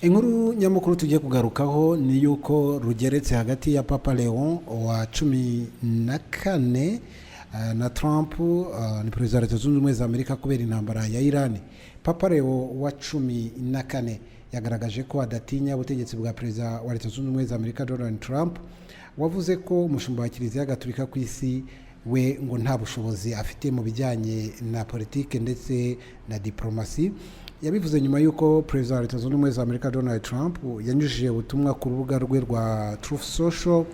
Inkuru nyamukuru tugiye kugarukaho ni yuko rugeretse hagati ya Papa Leon wa 14 na Trump, ni perezida wa Leta Zunze Ubumwe za Amerika, kubera intambara ya Iran. Papa Leo wa 14 yagaragaje ko adatinya ubutegetsi bwa perezida wa Leta Zunze Ubumwe za Amerika Donald Trump, wavuze ko umushumba wa Kiliziya Gatolika ku isi we ngo nta bushobozi afite mu bijyanye na politike ndetse na diplomasi. Yabivuze nyuma y'uko perezida wa Leta Zunze Ubumwe za Amerika Donald Trump yanyujije ubutumwa ku rubuga rwe rwa Truth Social,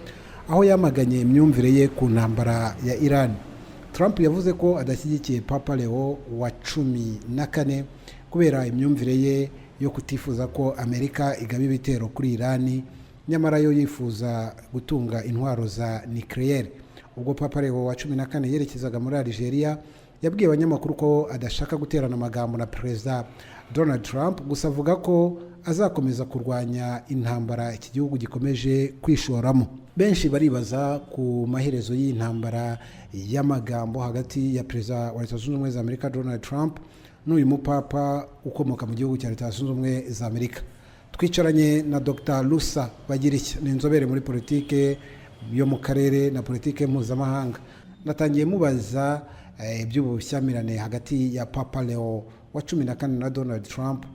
aho yamaganye imyumvire ye ku ntambara ya Iran. Trump yavuze ko adashyigikiye Papa Leo wa 14 kubera imyumvire ye yo kutifuza ko Amerika igaba ibitero kuri Iran, nyamara yo yifuza gutunga intwaro za nucléaire. Ubwo Papa Leo wa 14 yerekezaga muri Algeria, yabwiye abanyamakuru ko adashaka guterana amagambo na perezida Donald Trump, gusa avuga ko azakomeza kurwanya intambara iki gihugu gikomeje kwishoramo. Benshi baribaza ku maherezo y'intambara y'amagambo hagati ya perezida wa Leta Zunze Ubumwe za Amerika Donald Trump n'uyu mupapa ukomoka mu gihugu cya Leta Zunze Ubumwe za Amerika. Twicaranye na Dr Rusa Bagirishya, ni inzobere muri politike yo mu karere na politike mpuzamahanga. Natangiye mubaza iby'ubushyamirane hagati ya Papa Leo wa 14 na Donald Trump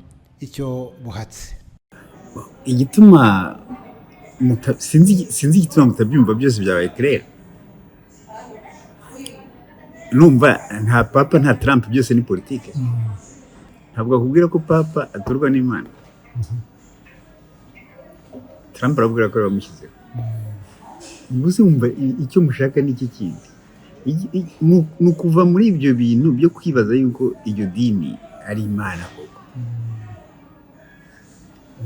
icyo buhatse. Igituma sinzi igituma mutabyumva, byose byabaye clair. Numva nta papa, nta Trump, byose ni politike. Ntabwo akubwira ko papa atorwa n'Imana. Trump arabwira ko bamushyizeho. Ubwo wumva icyo mushaka ni iki kindi? Ni ukuva muri ibyo bintu byo kwibaza yuko iryo dini ari Imana koko.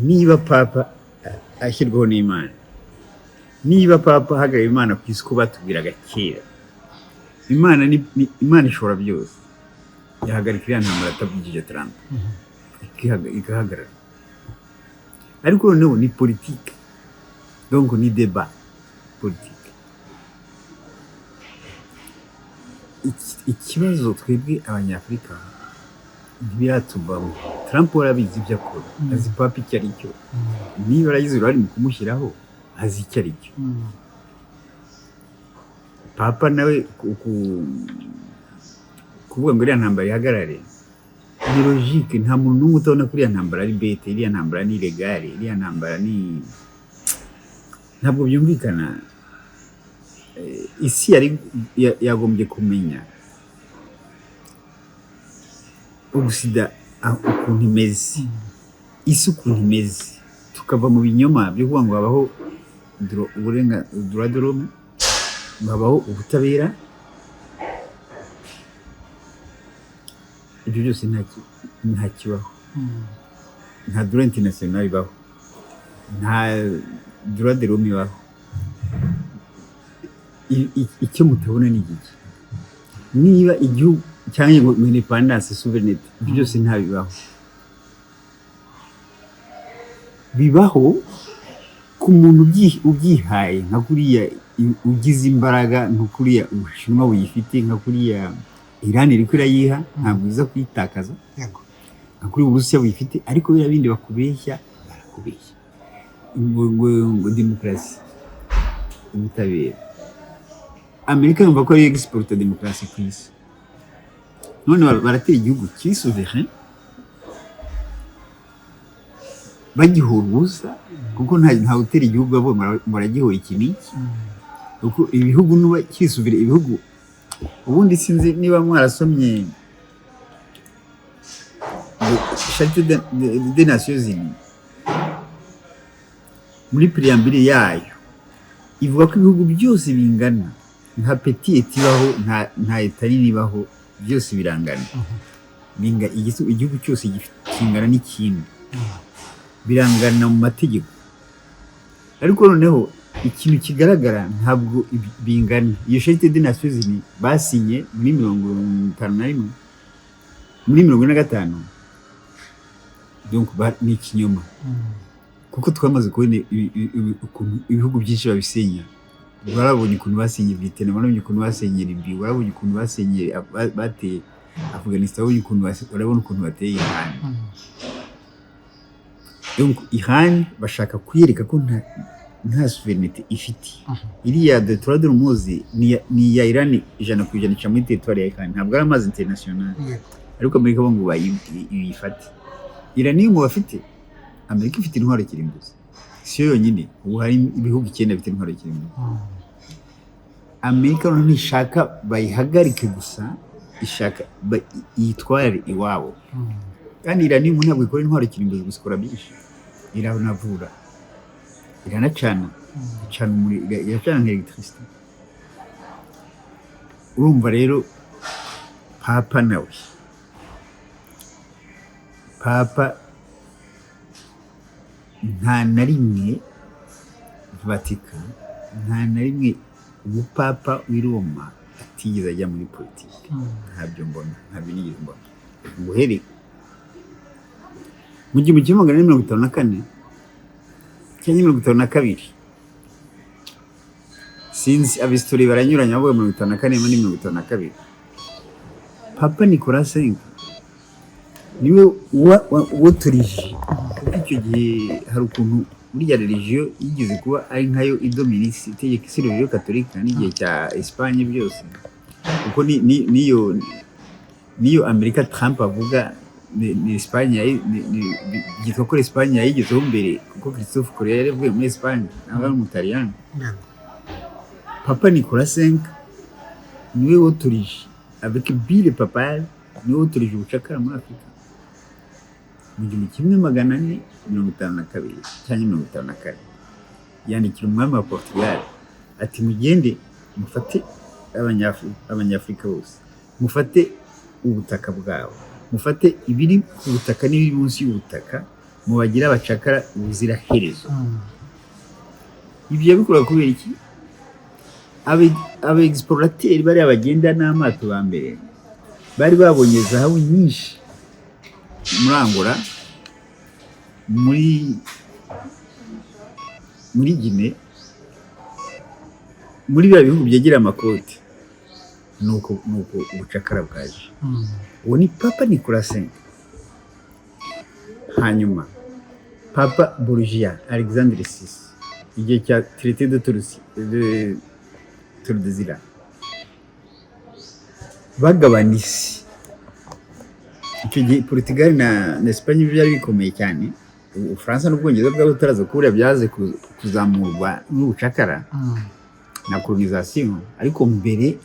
Niba papa ashyirwaho n'Imana, niba papa ahagarariye Imana ku isi, ko batubwiraga kera, Imana ni Imana ishobora byose, yahagarika iriya ntambara atabwigije Trump, igahagarara. Ariko noneho ni politike, donc ni débat politique. Ikibazo twebwe Abanyafurika ntibiratuvamo. Trump we arabizi ibyo akora, azi papa icyo ari cyo. Niba yaragize uruhare mu kumushyiraho, azi icyo ari cyo. Papa nawe kuvuga ngo iriya ntambara ihagarare ni logique. Nta muntu n'umwe utabona ko iriya ntambara ari bête, iriya ntambara ni illégale, iriya ntambara ni ntabwo byumvikana. Isi yari yagombye kumenya Occident ukuntu imeze, isi ukuntu imeze, tukava mu binyoma byo kuvuga ngo habaho droit de l'homme, ngo habaho ubutabera. Ibyo byose nta kibaho. Nta droit international ibaho, nta droit de l'homme ibaho. Icyo mutabona ni igiki? Niba igihugu cyangwa ngo indépendance, souveraineté, ibyo byose ntabibaho. Bibaho ku muntu ubyihaye, nka kuriya ugize imbaraga, nka kuriya Ubushinwa buyifite, nka kuriya Iran iriko irayiha, ntabwo iza kuyitakaza, nka kuri Uburusiya buyifite. Ariko biriya bindi bakubeshya, barakubeshya ngo demokarasi, ubutabera. Amerika yumva ko ariyo exporta demokarasi ku isi. None baratera igihugu kiri souverain bagihora ubusa, kuko nta utera igihugu avuga ngo aragihora iki n'iki, kuko ibihugu nuba kiri souverain. Ibihugu ubundi, sinzi niba mwarasomye Charte des Nations Unies, muri préambule yayo ivuga ko ibihugu byose bingana. Nta petit État ibaho, nta État nini ibaho, byose birangana. Igihugu cyose kingana n'ikindi, birangana mu mategeko. Ariko noneho ikintu kigaragara, ntabwo bingana. Iyo Charte des Nations Unies basinye muri 51, muri 45, donc ni ikinyoma, kuko twamaze kubona ukuntu ibihugu byinshi babisenya. Barabonye ukuntu basenye Britain, barabonye ukuntu basenye Libye, barabonye ukuntu basenye bateye Afghanistan, barabonye ukuntu barabona ukuntu bateye Iran. Donc Iran bashaka kuyereka ko nta souveraineté ifite. Iriya détroit d'Ormuz ni iya Iran 100%, ica muri territoire ya Iran, ntabwo ari amazi international. Ariko Amerika bo ngo bayifate. Iranium bafite, Amerika ifite intwaro kirimbuzi, si yo yonyine, ubu hari ibihugu icyenda bifite intwaro kirimbuzi. Amerika noneho ntishaka bayihagarike gusa, ishaka yitware iwabo. Kandi iranium ntabwo ikora intwaro kirimbuzi gusa, ikora byinshi, iranavura, iranacana, icana umuriro, iracana nka électricité. Urumva rero Papa nawe, Papa nta na rimwe, Vatican nta na rimwe umupapa w'i Roma atigeze ajya muri politiki. Ntabyo mbona, ntabyo nigeze mbona. Nguhere mu 1454 cyangwa 52, sinzi, abisitori baranyuranya bavuga 54 muri 52. Papa Nicolas V niwe wotorije, kuko icyo gihe hari ukuntu burya religion yigeze kuba ari nkayo idomina isi, itegeka isi, religion katolika n'igihe cya Espagne byose, kuko niyo Amerika Trump avuga ni Espagne byitwa ko Espagne yayigezeho mbere, kuko Christophe Colomb yari avuye muri Espagne, ntabwo ari Umutaliyani. Papa Nicolas V niwe wotorije avec bulle papale, niwe wotorije ubucakara muri Afurika mu 1452 cyangwa 54. Yandikira umwami wa Portugal ati: "Mugende mufate Abanyafurika bose, mufate ubutaka bwabo, mufate ibiri ku butaka n'ibiri munsi y'ubutaka, mubagire abacakara ubuziraherezo." Ibyo yabikoraga kubera iki? Aba explorateurs bariya bagenda n'amato ba mbere bari babonye zahabu nyinshi muri Angola, muri Guinée, muri biriya bihugu byegereye amakote. Nuko ubucakara bwaje. Uwo ni Papa Nicolas V. Hanyuma Papa Borgia, Alexandre VI, igihe cya traité de Tours, de Tordesillas, bagabana isi. Icyo gihe Portugal na Espagne byari bikomeye cyane. Ubufaransa n'Ubwongereza bwari butaraza, kubura byaze kuzamurwa n'ubucakara na colonisation. Ariko mbere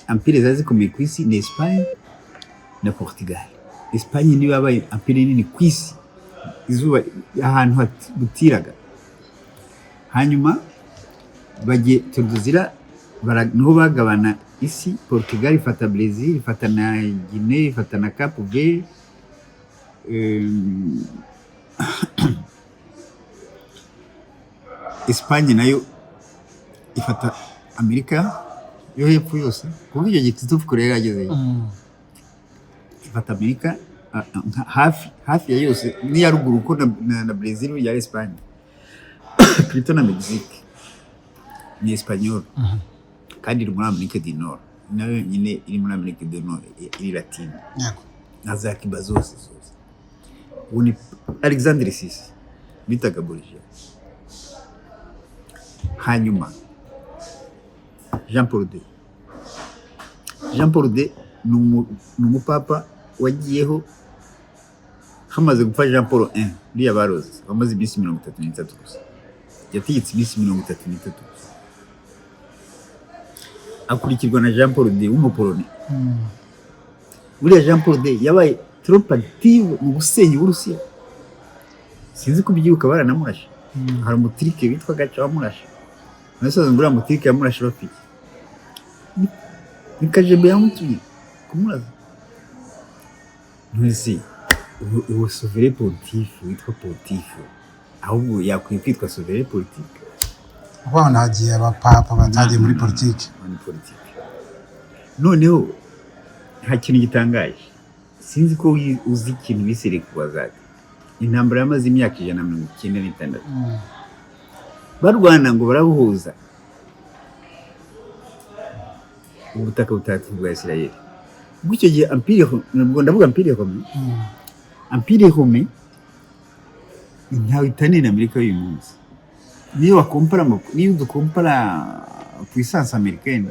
empire zari zikomeye ku isi ni Espagne na Portugal. Espagne niyo yabaye empire nini ku isi, izuba ahantu butiraga. Hanyuma bagiye Tordesillas, niho bagabana isi. Portugal ifata Brazil, ifata na Guinée, ifata na Cape Verde. Espagne nayo ifata Amerika yo hepfo yose, kuko icyo gihe Christophe Colomb yari agezeyo. Ifata Amerika hafi hafi ya yose n'iya ruguru, kuko na Brazil yari Espagne plutôt, na Mexique ni espagnol, kandi iri muri Amerika du Nord, nayo nyine iri muri Amerika du Nord, iri latine na za Cuba zose zose. Ubu ni Alexandre VI bitaga Borgia. Hanyuma Jean Paul II, Jean Paul II ni umupapa wagiyeho hamaze gupfa Jean Paul I, uriya baroze wamaze iminsi 33 gusa. Yategetse iminsi 33 gusa, akurikirwa na Jean Paul II w'Umupoloni. Buriya Jean Paul II yabaye trop active mu gusenya Uburusiya. Sinzi ko ubyibuka, baranamurashe. Hari umutirike witwa Gaca wamurashe. Nasoza ngo uriya mutirike yamurashe bapfa iki? Ni KGB yamutumye kumurasa. Ntese uwo souverain pontife witwa pontife ahubwo yakwiye kwitwa souverain politique? Kuko ahantu hagiye abapapa batagiye muri politiki. Muri politiki. Noneho nta kintu gitangaje, sinzi ko uzi ikintu bise les croisades, intambara yamaze imyaka 196 barwana ngo barabuhuza ubutaka butagatifu bwa Isirayeli. Ubwo icyo gihe empire, ubwo ndavuga empire romain, empire romain. Ntawe itaniye na Amerika y'uyu munsi. Niyo wakompara niyo dukompara puissance américaine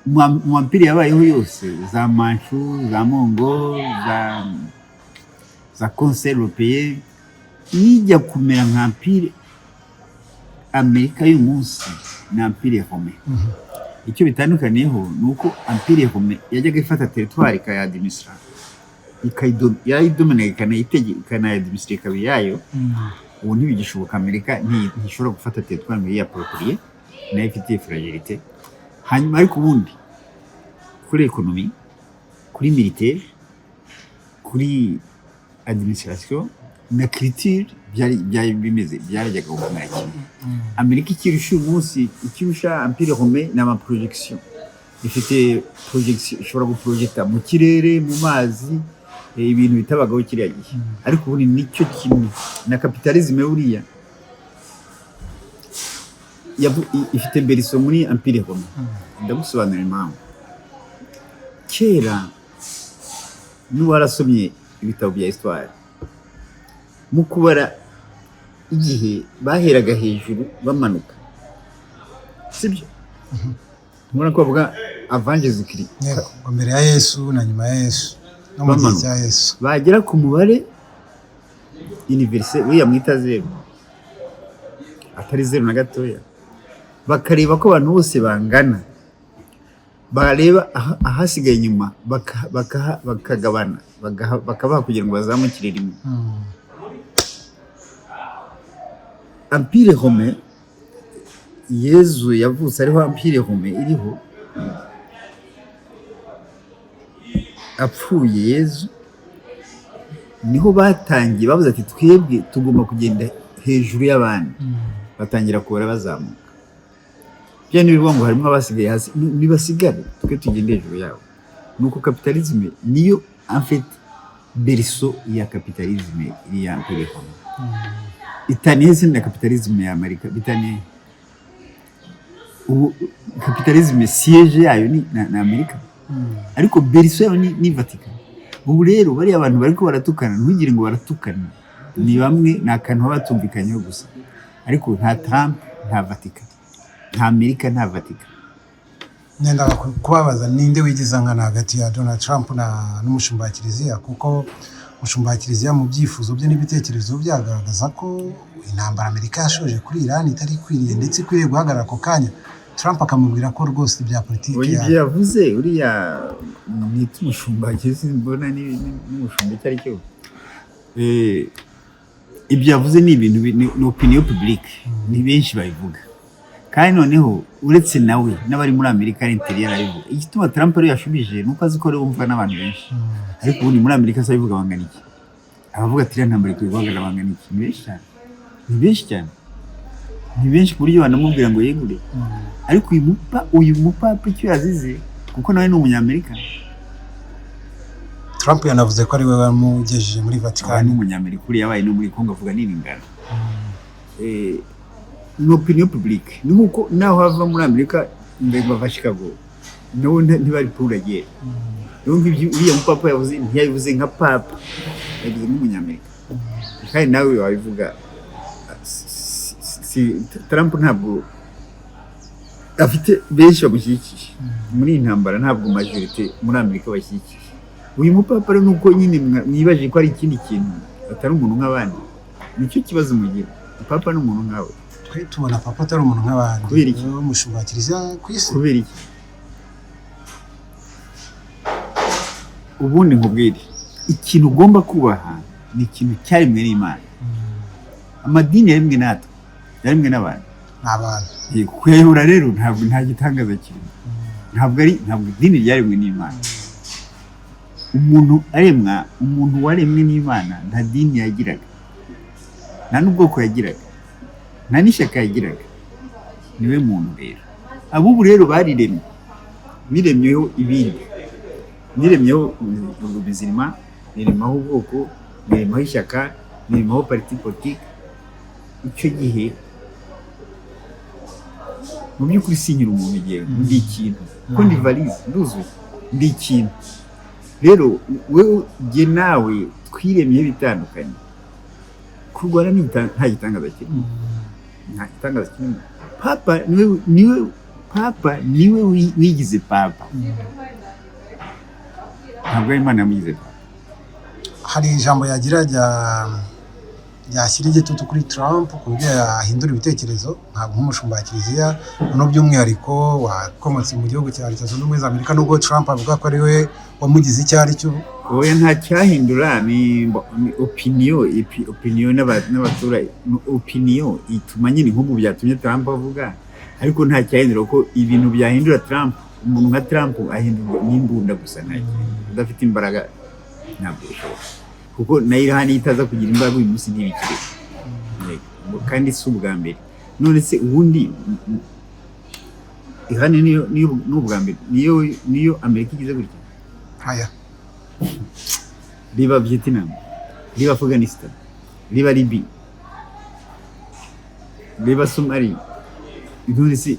mu empire yabayeho yose, za Manchu, za Mongo, za Conseil européen, ijya kumera nka empire Amerika y'uyu munsi ni Empire romain. Icyo bitandukaniyeho ni uko Empire romain yajyaga ifata territoire ikayadimisira, yayidomina, ikanayitegeka, ikanayadimisira, ikaba iyayo. Ubu ntibigishoboka. Amerika ntishobora gufata territoire ngo yiyaporopriye, nayo ifite fragilité. Hanyuma ariko ubundi kuri économie, kuri militaire, kuri administration na culture, byari bimeze, byarajyaga gukomera kimwe. Amerika ikirusha uyu munsi, ikirusha Empire romain, ni ama projection. Ifite projection, ishobora guprojecta mu kirere, mu mazi, ibintu bitabagaho kiriya gihe. Ariko ubundi nicyo kimwe na capitalisme. Buriya ifite berceau muri Empire romain. Ndagusobanurira impamvu. Kera, n'uwarasomye ibitabo bya histoire, mu kubara igihe baheraga hejuru bamanuka, sibyo? Ntubona ko bavuga avant Jésus Christ? Yego, ngo mbere ya Yesu na nyuma ya Yesu no mu gihe Bamanuka. cya Yesu. Bagera ku mubare universel, uriya mwita zeru, atari zeru na gatoya, bakareba ko abantu bose bangana, bareba ahasigaye inyuma bakagabana, bakabaha kugira ngo bazamukire rimwe. Empire romain, Yezu yavutse ariho Empire romain iriho. Apfuye Yezu, niho batangiye bavuze ati: "Twebwe tugomba kugenda hejuru y'abandi." Batangira kubara bazamuka. Bya ntibivuga ngo harimo abasigaye hasi, nibasigare, twe tugende hejuru yabo. Nuko capitalisme niyo, en fait, berceau ya capitalisme iriya Empire romain. Itaniye se na capitalisme ya Amerika? Bitaniye? Ubu capitalisme siège yayo ni na Amerika, ariko berceau yayo ni Vatican. Ubu rero bariya abantu bariko baratukana, ntugire ngo baratukana, ni bamwe, ni akantu baba batumvikanyeho gusa. Ariko nta Trump, nta Vatican, nta Amerika, nta Vatican. Nenda kubabaza, ninde wigiza nkana hagati ya Donald Trump na n'umushumba wa kiliziya? Kuko umushumba wa kiliziya mu byifuzo bye n'ibitekerezo bye agaragaza ko intambara Amerika yashoje kuri Iran itari ikwiriye, ndetse ikwiriye guhagarara ako kanya. Trump akamubwira ko rwose ibya politiki Oya, ibyo yavuze uriya mwita umushumba, mbona n'umushumba icyo ari cyo. Ibyo yavuze ni ibintu ni opinion publique, ni benshi babivuga. Kandi noneho uretse nawe, n'abari muri Amerika intérieur arabivuga. Igituma Trump ariyo yashubije ni uko azi ko ariwe wumvwa n'abantu benshi. Ariko ubundi muri Amerika se abivuga bangana iki? Abavuga ati iriya ntambara ikwiye guhagarara bangana iki? Ni benshi cyane, ni benshi cyane, ni benshi ku buryo banamubwira ngo yegure. Ariko uyu mupapa icyo yazize, kuko nawe ni umunyamerika. Trump yanavuze ko ari we wamugejeje muri Aba Vatican. ni umunyamerika uriya, yabaye no muri Congo, avuga n'ibingana. Ni opinion publique. Ni nkuko naho hava muri Amerika mbega bava Chicago, nabo ntibari pour la guerre. Donc ibyo uriya mupapa yavuze, ntiyabivuze nka papa, yabivuze nk'umunyamerika. Kandi nawe wabivuga. Si Trump ntabwo afite benshi bamushyigikiye muri iyi ntambara, ntabwo majorité muri Amerika bashyigikiye uyu mupapa. Rero nuko nyine mwibajije ko ari ikindi kintu, atari umuntu nk'abandi, nicyo kibazo mugira. Papa ni umuntu nkawe. Twe tubona papa atari umuntu nk'abandi. Kubera iki? Niwe mushumba wa kiliziya ku isi. Kubera iki? Ubundi nkubwire, ikintu ugomba kubaha ni ikintu cyaremwe n'Imana. Amadini yaremwe natwe, yaremwe n'abantu. Ni abantu. Yego, kuyayobora rero ntabwo nta gitangaza kirimo. Ntabwo ari, ntabwo idini ryaremwe n'Imana. Umuntu aremwa, umuntu waremwe n'Imana nta dini yagiraga, nta n'ubwoko yagiraga, nta n'ishyaka yagiraga, niwe muntu. Rero abubu rero bariremye, biremyeho ibindi, niremyeho ubuzima, niremaho ubwoko, niremaho ishyaka, niremaho parti politique. Icyo gihe mu by'ukuri sinyira umuntu igihe ndi ikintu, kuko ndi valise, nduzuye, ndi ikintu. Rero wewe, jye nawe twiremyeho ibitandukanye. Kurwana nta gitangaza kirimo, nta gitangaza kirimo. Papa niwe papa niwe wigize papa, ntabwo ari Imana yamugize papa. Hari ijambo yagira ryashyira igitutu kuri Trump ku buryo yahindura ibitekerezo, ntabwo nk'umushumba wa kiliziya, noneho by'umwihariko wakomotse mu gihugu cya Leta Zunze Ubumwe za Amerika, nubwo Trump avuga ko ari we wamugize icyo ari cyo? Oya, nta cyahindura. Ni opinion, opinion n'abaturage, ni opinion ituma nyine nk'ubu byatumye Trump avuga, ariko nta cyahindura, kuko ibintu byahindura Trump, umuntu nka Trump ahindurwa n'imbunda gusa, nta kindi. Udafite imbaraga ntabwo bishoboka, kuko na Iran iyo itaza kugira imbaraga uyu munsi ntibikiriho. Yego, kandi si ubwa mbere. None se ubundi Iran niyo ni ubwa mbere niyo Amerika igize gutya? Aya. Riba Vietnam, riba Afghanistan, riba Libya, riba Somalia. None se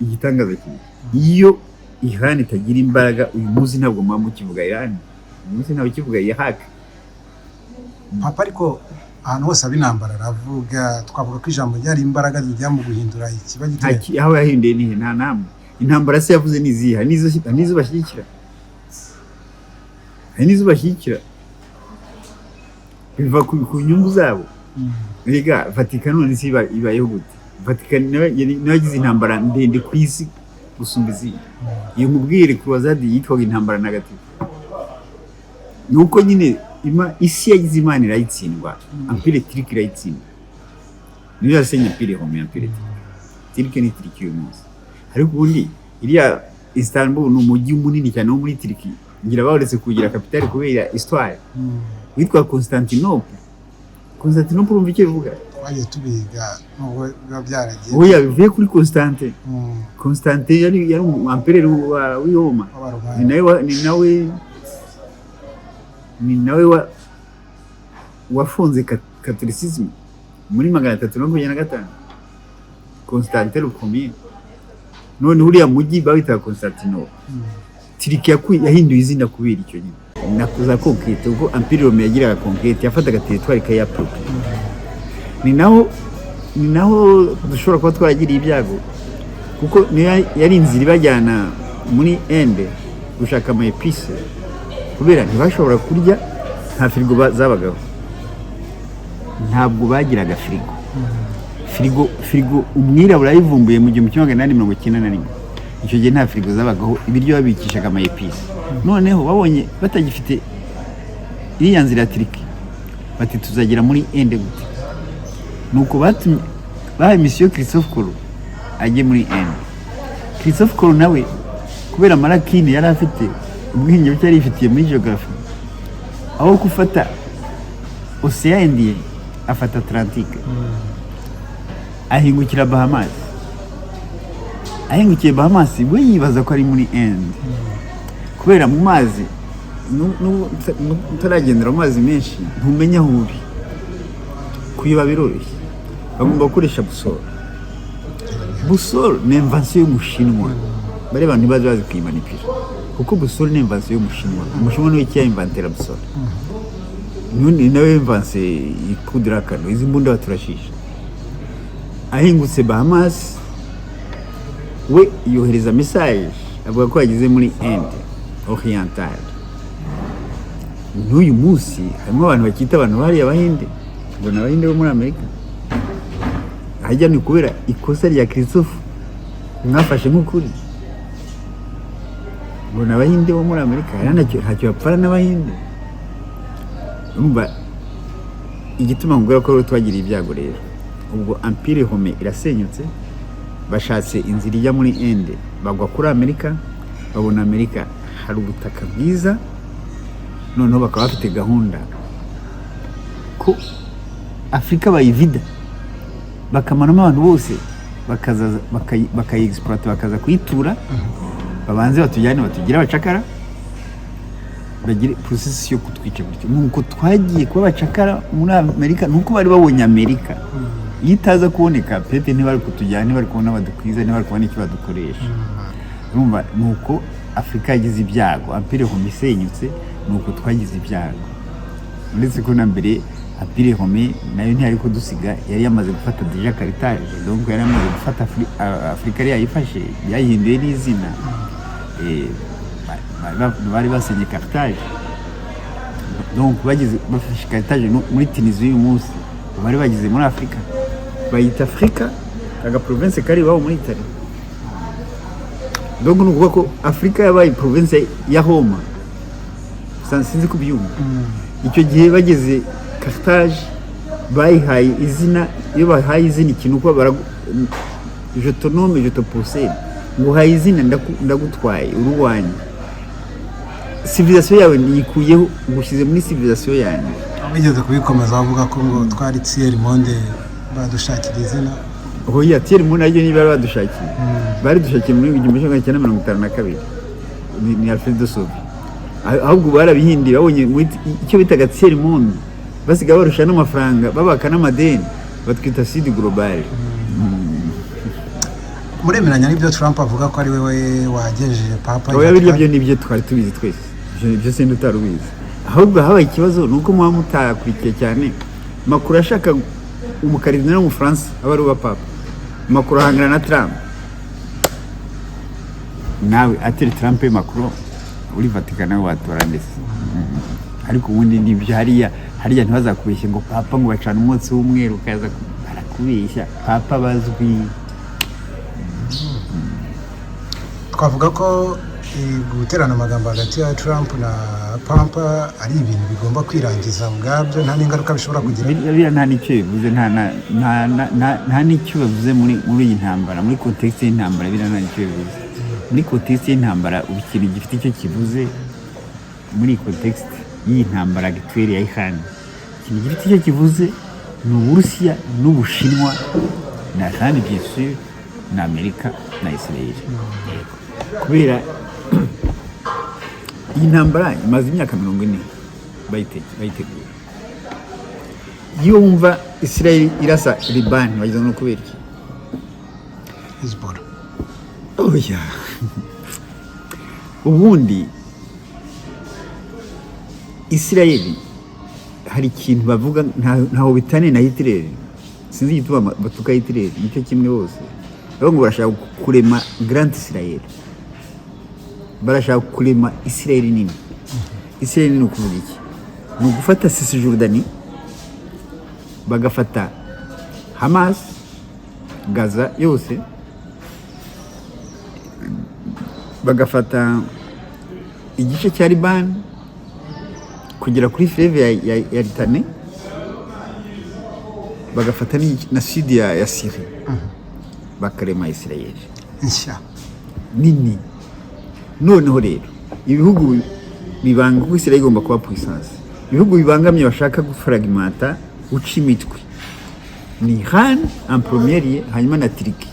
igitangaza kiri iyo Iran itagira imbaraga, uyu munsi ntabwo muba mukivuga Iran, uyu munsi ntabwo ukivuga Iraq. Papa ariko ahantu hose haba intambara aravuga. Twavuga ko ijambo ryari imbaraga zijya mu guhindura ikiba Nta giteye. Aho yahinduye nihe? Nta namwe. Intambara se yavuze ni izihe? Hari n'izo bashyigikira, hari n'izo bashyigikira, biva ku nyungu zabo. Rega Vatican none se ibayeho gute? Vatican nayo yagize intambara ndende ku isi gusumba izindi. Iyo nkubwire, croisade yitwaga intambara ntagatifu. Ni uko nyine isi yagize Imana irayitsindwa, Empire turc irayitsindwa, niyo yasenye Empire romain. Empire turc ni Turquie uyu munsi. Ariko ubundi iriya Istanbul ni umujyi munini cyane wo muri Turquie, ngira bawuretse kugira capitale kubera histoire, witwa Constantinople. Constantinople, urumva icyo bivuga? Twagiye tubiga nubwo biba byaragiye. Oya, bivuye kuri Constantin. Constantin yari umu empereur w'i Roma. W'Abaromani. Ni nawe wafunze catholicism muri 325, Constantin le Premier. None uriya mujyi bawitaga Constantinople. Turquie yahinduye izina kubera icyo nyine na za conquête, kuko Empire romain yagiraga conquête, yafataga territoire ikayapropria. Ni naho dushobora kuba twaragiriye ibyago, kuko niyo yari inzira ibajyana muri Inde gushaka ama épices, kubera ntibashobora kurya, nta firigo zabagaho, ntabwo bagiraga firigo. Firigo umwirabura yayivumbuye mu 1891. Icyo gihe nta firigo zabagaho, ibiryo babikishaga ama épices. Noneho babonye batagifite iriya nzira ya Turquie, bati: "Tuzagera muri Inde gute?" Nuko batumye, bahaye mission Christophe Colomb ajye muri Inde. Christophe Colomb nawe, kubera ama lacunes yari afite, ubwenge buke yari yifitiye muri geography, aho gufata Océan Indien afata Atlantique, ahingukira Bahamas. Ahingukiye Bahamas, we yibaza ko ari muri Inde, kubera mu mazi utaragendera mu mazi menshi ntumenya aho uri, kuyoba biroroshye. Bagomba gukoresha boussole. Boussole ni invention y'Umushinwa. Bariya bantu ntibazi, bazi kuyimanipira, kuko boussole ni invention y'Umushinwa. Umushinwa niwe cyayinventera boussole, ni nawe inventé poudre à canon, izi mbunda baturashisha. Ahingutse Bahamas, we yohereza message avuga ko yageze muri Inde orientale. N'uyu munsi harimo abantu bakita abantu bariya Abahinde, ngo ni Abahinde bo muri Amerika. Hajya ni kubera ikosa rya Christophe mwafashe nk'ukuri, ngo ni Abahinde bo muri Amerika. Hariya ntacyo bapfana n'Abahinde. Urumva igituma nkubwira ko rero twagiriye ibyago? Rero ubwo Empire romain irasenyutse, bashatse inzira ijya muri Inde, bagwa kuri Amerika, babona Amerika hari ubutaka bwiza. Noneho bakaba bafite gahunda ko Afurika bayivida, bakamaramo abantu bose, bakaza bakayi-exploita, bakaza kuyitura, babanze batujyane, batugire abacakara, bagire processus yo kutwica gutyo. Nuko twagiye kuba abacakara muri Amerika, nuko bari babonye Amerika. Iyo itaza kuboneka, peut-être ntibari kutujyana, ntibari kubona badukwiza, ntibari kubona icyo badukoresha. Urumva nuko Afurika yagize ibyago, Empire romain isenyutse, nuko twagize ibyago, uretse ko na mbere. Empire romain nayo ntiyari kudusiga, yari yamaze gufata déjà Carthage, donc yari yamaze gufata Afurika, yari yayifashe, yayihinduye n'izina. Bari basenye Carthage, donc bageze bafashe Carthage no muri Tunisie y'uyu munsi, bari bageze muri Afurika, bayita Afurika aga province kari iwabo muri Italie. Donc ni ukuvuga ko Afurika yabaye province ya Roma. Sinzi kubyumva. Icyo gihe bageze Carthage bayihaye izina. Iyo bahaye izina ikintu, uko je te nomme, je te possède, nguhaye izina, ndagutwaye, uri uwanjye, civilisation yawe niyikuyeho, ngushyize muri civilisation yanjye. Bigeze kubikomeza bavuga ko ngo twari tiers monde, badushakira izina. Oya, tiers monde naryo niba badushakiye, bari dushakiye muri 1952, ni Alfredo Sauvy. Ahubwo barabihinduye, babonye muri icyo bitaga tiers monde basigaye barusha n'amafaranga, babaka n'amadeni, batwita Sud Global. Muremeranya n'ibyo Trump avuga ko ari we wagejeje Papa? Oya, birya byo nibyo twari tubizi twese. Ibyo sindi utari ubizi. Ahubwo habaye ikibazo ni uko muba mutakurikiye cyane. Macron ashaka umukaridinali w'Umufaransa aba ari uwa Papa. Macron ahangana na Trump. Nawe ateri Trump, Macron uri Vatican, nawe watora ndetse. Ariko ubundi nibyo, hariya hariya ntibazakubeshye ngo Papa ngo bacana umwotsi w'umweru ukaza barakubeshya. Papa bazwi. Twavuga ko guterana amagambo hagati ya Trump na Papa ari ibintu bigomba kwirangiza ubwabyo, nta n'ingaruka bishobora kugira? Biriya nta n'icyo bivuze, nta n'icyo bivuze muri iyi ntambara, muri contexte y'intambara. Biriya nta n'icyo bivuze muri contexte y'intambara. Ubu ikintu gifite icyo kivuze muri iyi contexte y'iyi ntambara actuelle ya Iran, ikintu gifite icyo kivuze ni Uburusiya n'Ubushinwa na Iran, bien sûr, na Amerika na Israel. Yego. Kubera iyi ntambara imaze imyaka 40 bayitegura. Iyo wumva Israel irasa Liban, wagize ngo kubera iki? Hezbollah. Oya, ubundi Israel hari ikintu bavuga, ntaho bitaniye na Hitler. Sinzi igituma batuka Hitler, nicyo kimwe bose. Bavuga ngo barashaka kurema Grand Israel, barashaka kurema Israel nini. Israel nini ni ukuvuga iki? Ni ugufata Cisjordanie, bagafata Hamas, Gaza yose, bagafata igice cya Liban kugera kuri fleuve ya Litani, bagafata na sud ya Syrie, bakarema Israel nshya nini. Noneho rero ibihugu bibanga, kuko Israel igomba kuba puissance, ibihugu bibangamye bashaka gufragmenta, guca imitwe, ni Iran en premier lieu, hanyuma na Turquie.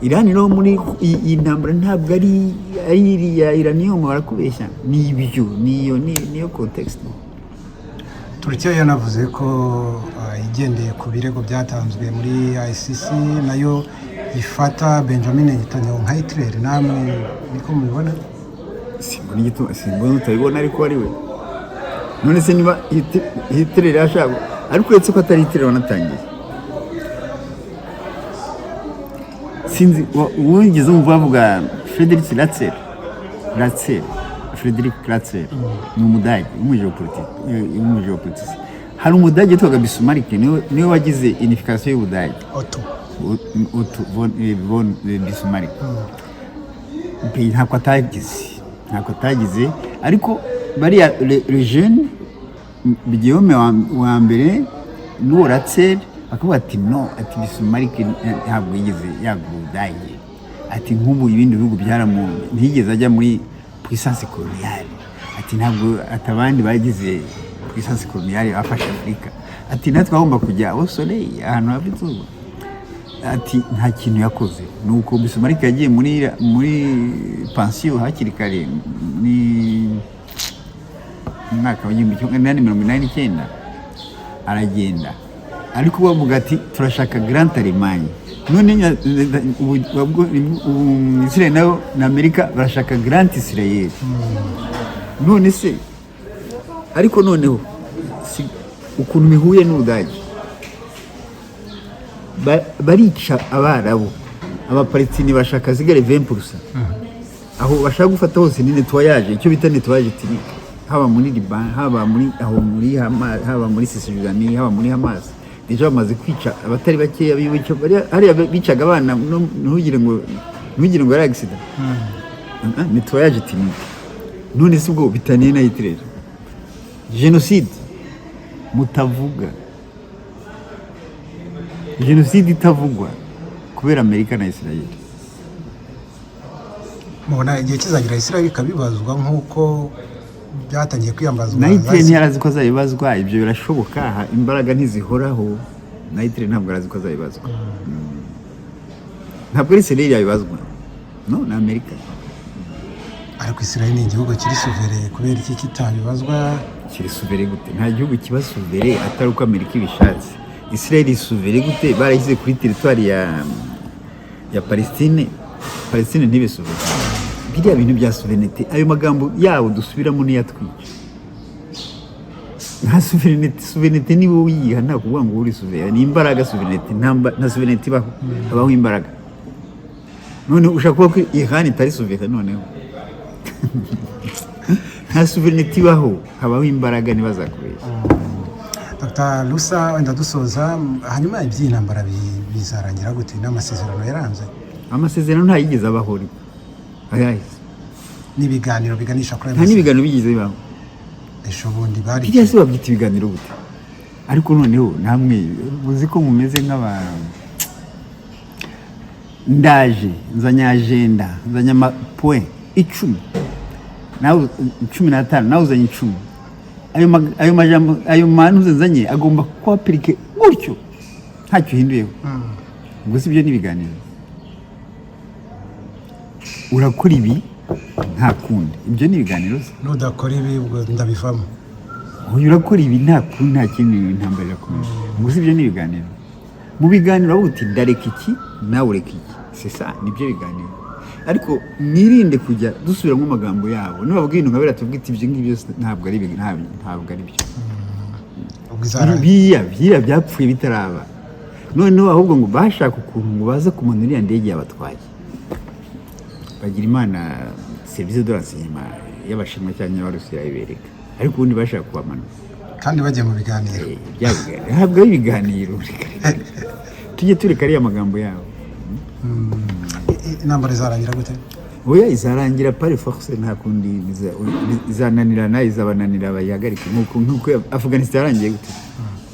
Iran rero muri iyi ntambara ntabwo ari iriya uranium, barakubeshya. Ni ibyo, niyo niyo context. Turukiya yanavuze ko igendeye ku birego byatanzwe muri ICC, nayo ifata Benjamin Netanyahu nka Hitler. Namwe niko mubibona? Simbona igituma, simbona utabibona, ariko ari we. None se niba Hitler yashaka, ariko uretse ko atari Hitler wanatangiye, sinzi wigeze wumva bavuga Friedrich Ratzel? Ratzel, Friedrich Ratzel ni Umudage w'umugeopolitike. Hari Umudage witwaga Bismarck, niwe wagize unification y'Ubudage. Otto. Otto von Bismarck. Ntabwo atagize, ariko bariya le jeune Guillaume wa mbere n'uwo Ratzel bakavuga ati no, ati Bismarck ntabwo yigeze yagura Ubudage, ati nk'ubu ibindi bihugu byaramu, ntiyigeze ajya muri puissance coloniale, ati ntabwo, ati abandi bagize puissance coloniale bafashe Afurika, ati natwe twagomba kujya au soleil, ahantu hava izuba, ati nta kintu yakoze. Nuko Bismarck yagiye muri pansiyo hakiri kare, ni mu mwaka wa 1889 aragenda. Ariko bavuga ati turashaka Grand Allemagne. None ubu Israel nayo na Amerika barashaka Grand Israel. None se ariko noneho si Ukuntu bihuye n'Ubudage, barica Abarabu, Abapalestini bashaka zigare 20%. Aho bashaka gufata hose ni nettoyage, icyo bita nettoyage ethnique, haba muri Liban, haba muri aho muri Hamas, haba muri Cisjordanie, haba muri Hamas. Déjà bamaze kwica abatari bakeya bica hariya, bicaga abana, ntugire ngo ari accident. Ah, nettoyage ethnique. None se ubwo bitaniye na Hitler? Jenoside mutavuga, jenoside itavugwa kubera Amerika na Israel. Mubona igihe kizagira Israel ikabibazwa nk'uko byatangiye kwiyambazwa Na Hitler za ntiyarazi ko azabibazwa. Ibyo birashoboka, imbaraga ntizihoraho. Na Hitler ntabwo arazi ko azabibazwa. Ntabwo ari Israel yabibazwa, no ni Amerika. Ariko Israel ni igihugu kiri souverain, kubera iki kitabibazwa? Kiri souverain gute? Nta gihugu kiba souverain atari uko Amerika ibishatse. Israel souverain gute? Barayishyize kuri territoire ya Palestine, Palestine ntibe souverain. Biriya bintu bya souveraineté, ayo magambo yabo dusubiramo niyo atwica. Nta souveraineté. Souveraineté ni wowe uyiha, nta kuvuga ngo uri souverain. Ni imbaraga souveraineté. Nta souveraineté ibaho, habaho imbaraga. None ushaka kuvuga ko Iran itari souverain? Noneho nta souveraineté ibaho, habaho imbaraga, ntibazakubeshya. Dr Rusa, wenda dusoza, hanyuma iby'iyi ntambara bizarangira gute n'amasezerano yaranze? Amasezerano ntayigeze abaho, ariko ayahise N'ibiganiro biganisha kuri ayo Nta masezerano? n'ibiganiro bigeze bibaho. Ejo bundi bari Biriya se babyita ibiganiro gute? Ariko noneho namwe muzi ko mumeze nk'aba ndaje nzanye agenda, nzanye amapoint 10, nawe 15, nawe uzanye 10. Ayo majambo, ayo manuze nzanye agomba kuba appliqué gutyo, ntacyo uhinduyeho. Ubwo si byo n'ibiganiro? Urakora ibi, nta kundi. Ibyo ni ibiganiro se? Nudakora ibi, ubwo ndabivamo. Uyu urakora ibi, nta kundi, nta kindi, intambara irakomeza. Ubwo si byo ni ibiganiro? Mu biganiro uravuga uti: "Ndareka iki, nawe ureka iki." C'est ça, nibyo biganiro. Ariko mwirinde kujya dusubiramo amagambo yabo. Nibavuga ibintu nka biriya, tuvuga iti: "Ibyo ngibyo ntabwo ari ntabwo ari byo." Ubwo izarangira? Biriya byapfuye bitaraba. Noneho ahubwo ngo bashaka ukuntu ngo baza kumanura iriya ndege yabatwaye. Bagira Imana, service de renseignement y'Abashinwa cyangwa y'Abarusiya ibereka, ariko ubundi bashaka kubamanura. Kandi bagiye mu biganiro. Bya biganiro ntabwo ari ibiganiro. Reka, reka. Tujye tureka ariya magambo yabo. Intambara izarangira gute? Oya, izarangira par force, nta kundi. Izananirana, izabananira, bayihagarike, nk'uko Afghanistan yarangiye gute.